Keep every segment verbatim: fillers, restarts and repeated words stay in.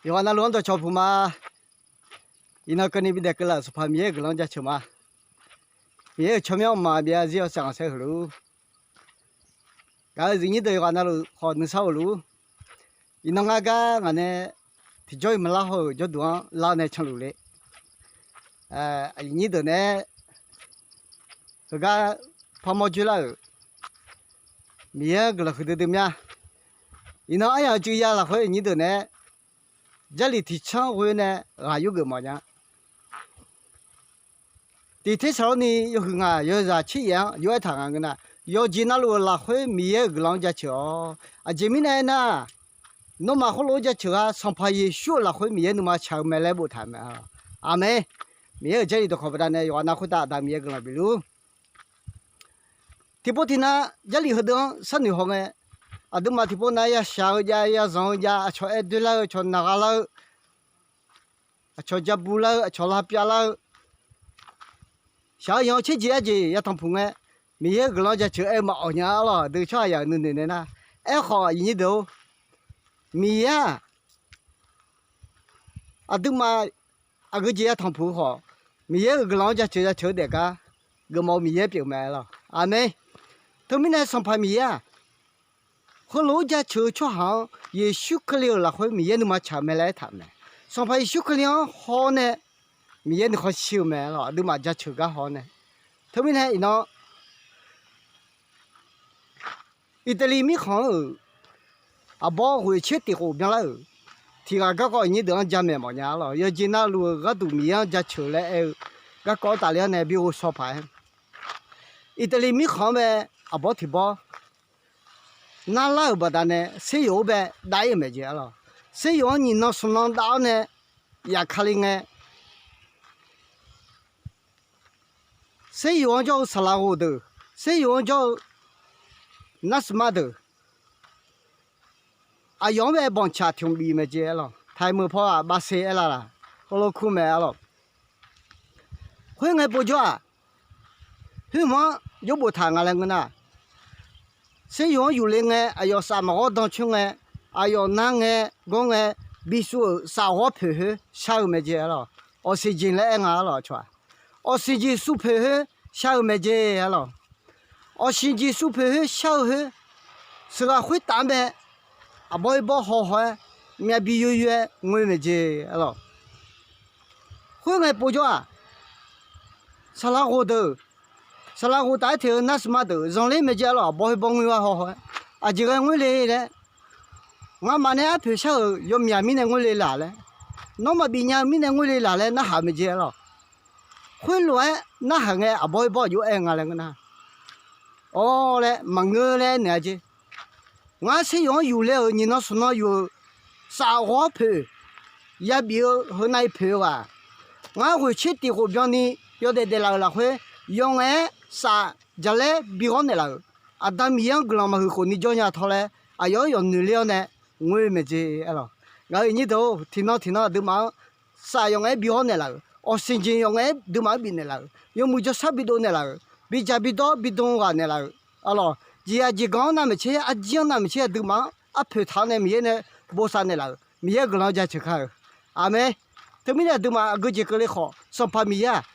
Yawqghaq navluf-anr dawqcawq puq ma. Iqnan keuvni bidaef keuvlaf-euq Sanqpaq Miqyaer-euq guiqlanq-anr jaceuq ma. Miqyaer-euq tsawrmyanr mqmaq byav zir-awr saeqganq saer huiq luf-ur. Gaq-euq zifnyir deuq yawqghaq navluf khawf nuisar of luf-ur. Iqnan ngar gar ngaq nae tiqjawr-iq maqlar haw-euq jawrduq-anr lar nae canluf le. Aqyuif nyir deuq nae-aer heugar parmawr dzoerlar-euq Miqyaer-anr guiqlanq huiqdui dui mya. Iqnan aryamq-eu cuiv ya lafkhoer nyir deuq nae-aer Jarlif tiqcanr ghoe nae ghaq yurgeuf mawf nya. Tiq Tersaqlorni yawhuiq ngaq yawzaq tser yaef-anr yawr-aer taq nga ngeur nar, yawqjeq navluf-euq lafkhoer Miqyaer-euq guiqlanq-anr jaceuq-awq. Aqjeq mirnae aernar, nawmaf khoerlof-aer jaceuq gar Sanqpaq Yeqsur-euq lafkhoer Miqyaer nuima tsaq-eu mae laer boftaq-euq mae. Aqmeq. Miqyaer-euq Jarlif dawqkawq baqdanae yawqghaq nav khoertav Aqda Miqyaer guiqlanq bif luf-ur. Tiqpov tiqnav Jarlif heudeuq-anr sharnoeq haw ngae, aqduimaf tiqpov nav yashaq-eu jav, yazanq-eu jav, aqcawq aer doerlar-eu, aqcawq naq gha lar-eu, aqcawq ja bu lar-eu, aqcawq lavpyav lar-eu, shaq-eu yanq-eu tser jeq arjeq yatanq puq ngae, Miqyaer-euq guiqlanq-anr jaceuq aer-eu maqawq nya-a lawq. Aqdui tsawrhaq yaq-euq nuinoeq nae nar, aerkhawf aqyuif nyir deuq-or, Miqyaer-aq, aqduimaf aqgeujeq yatanq puq-eu khawf, Miqyaer-euq guiqlanq-anr jaceuq jaceuq-eu daef gar geufmawf-eu Miqyaer pyeuf mae lawq. Aqmeq. Teumirnae Sanqpaq Miqyaer-aq, heulof-aer jaceuq-eu tsawrhaq-anr Yeqsur Kali-euq lafkhoer Miqyaer nuima tsaq-eu mae laer aertaq-euq mae. Sanqpaq Yeqsur Kali-anr haw-awr nae Miqyaer nuikhanr shir-eu mae lawq. Aqduimaf jaceuq gar haw-awr nae. Teumirnae iqnan Iqtaqli mirkhanq-anr-euq aqbawr ghoeq tser tiq khof byanlar-euq tiq ghaq garkawv nyir deuq-anr jamaeq mawf nya-a lawq. Yawqjeq navluf-euq gharduq Miqyaer-anr jaceuq laer aer-eu garkawv-anr tafler-awr nae bi ghovshaw paq-aer, Iqtaqli mirkhanq-anr bae aqbawr tiq bawr narlar-euq baqdanae seryoq-anr bae dav-ir-euq mae jeq-a lawq. Seryoq-anr nyiq nan smq nan dav-awr nae yaf kali ngae, seryoq-anr jawr-eu saqlaq ghoq deuq, seryoq-anr jawr-eu narsmar deuq, aqyawf-anr bae banqcaq tiq hmq bif mae jeq-a lawq. Taqmeuq paw-aq bavse aer lar laq, heulof kur mae-a lawq. Khoerngae povjawr-aq, khoerhmq-anr jawr boftaq nga laer ngeur nar, seryoq-anr yufle ngae, aqyawf saf maqghawr dan coer ngae, aqyawf nar ngae, gawr ngae, bisuv-euq saf ghawr poeq khoer shar-eu mae jeq-a lawq. Awqsiq jeq laer aer nga-a lawq, cawq-aq. Awqsiq jeq suv poeq khoer shar-eu mae jeq-a lawq. Awqsiq jeq suv poeq khoer shar-eu khoer, sheuqghaq khoertaf-anr bae aqbawr-ir bawr haw haw-aer, myavbi yoer yoer-aer ngoer mae jeq-a lawq. Khoerngae povjawr-aq, saqlaq ghoq deuq, saqlaq ghoq taf-aer teq-eu narsmar deuq zanqler mae jeq-a lawq. Aqbawr-ir bawr ngoer-aer haw haw-aer, aqjeq ghae ngoer le laer, ngamaf nae arpoeq shar-euq yawmyaq mirnae ngoer le laq laer, nawr maqbif nya-eu mirnae ngoer le laq laer narhaq mae jeq-a lawq. Khoerlof-aer narhaq ngae aqbawr-ir bawr aqjox aer nga laer ngeur nar, awr laer maqngeur laer naeq-a jeq. Ngar seryoq-anr yufle-euq nyiq nan smq nan yuf-euq saf ghawr poeq yabif-eu heunav-ir poeq-eu ghaq, ngar ghoeq tser tiq khof byanni yawdaef daeflaf-euq lafkhoer, yawf ngaef-aer saf jaqlaer bi ghawr naeqlaf-euq Aqda Miqyaer-anr guiqlanq maqhuiq khofni jawr nya tawr laer, aqyawf-anr yawf noeq ler-awr nae ngoer-eu mae jeq-a lawq. Ngaq-euq nyir deuq-or, tiqnan tiqnan aqduimaf-anr saf yawf ngaef-aer bi ghawr naeqlaf-euq, awqsiq jeq yawf ngaef-aer duimaf-anr bif naeqlaf-euq, yawmuiq jawrshar bi dov naeqlaf-euq, bi jaq bi dawr bi dm ghaq naeqlaf-euq, a lawq, jeqzaq jeqganq-anr navmaqtser, arjir-anr navmaqtser, aqduimaf-anr arpoeq taq-awr nae Miqyaer nae bosav naeqlaf-euq, Miqyaer-euq guiqlanq-anr jaceuq kar-eu. Aqmeq. Teumirnae aqduimaf aqgeu jeq keuvle khawf, Sanqpaq Miqyaer-aq,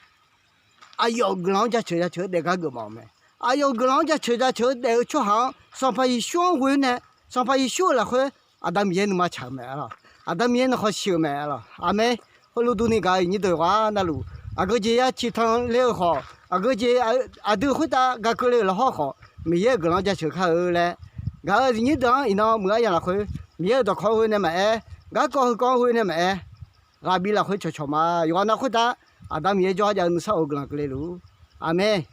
aqyawf-euq guiqlanq-anr jaceuq jaceuq-eu daef gar geufmawf-eu mae. Aqyawf-euq guiqlanq-anr jaceuq jaceuq-eu daef-eu tsawrhaq-anr Sanqpaq Yeqsur-anr ghoe-awr nae, Sanqpaq Yeqsur-euq lafkhoer Aqda Miqyaer nuima tsaq-eu mae-a lawq. Aqda Miqyaer nuikhanr shir-eu mae-a lawq. Aqmeq. Heulof durni gaq-euq nyir deuq yawqghaq navluf, aqgeu jeq ya ciqtanq le-eu khawf, aqgeu jeq aqdui khoertav gaq keuvle-euq lafkhoer khawf, Miqyaer-euq guiqlanq-anr jaceuq kar-eu laer, gaq-euq zifnyir deuq-anr iqnan muiq-aer yamq lafkhoer, Miqyaer-euq dawqkawq-anr ghoe nae maqaer, garkawv heukawv-anr ghoe nae maqaer, ghaq bi lafkhoer cawqcawq ma. Yawqghaq nav khoertav Aqda Miqyaer jawrgar jav-eu nuisar of-eu guiqlanq keuvle luf-ur. Aqmeq.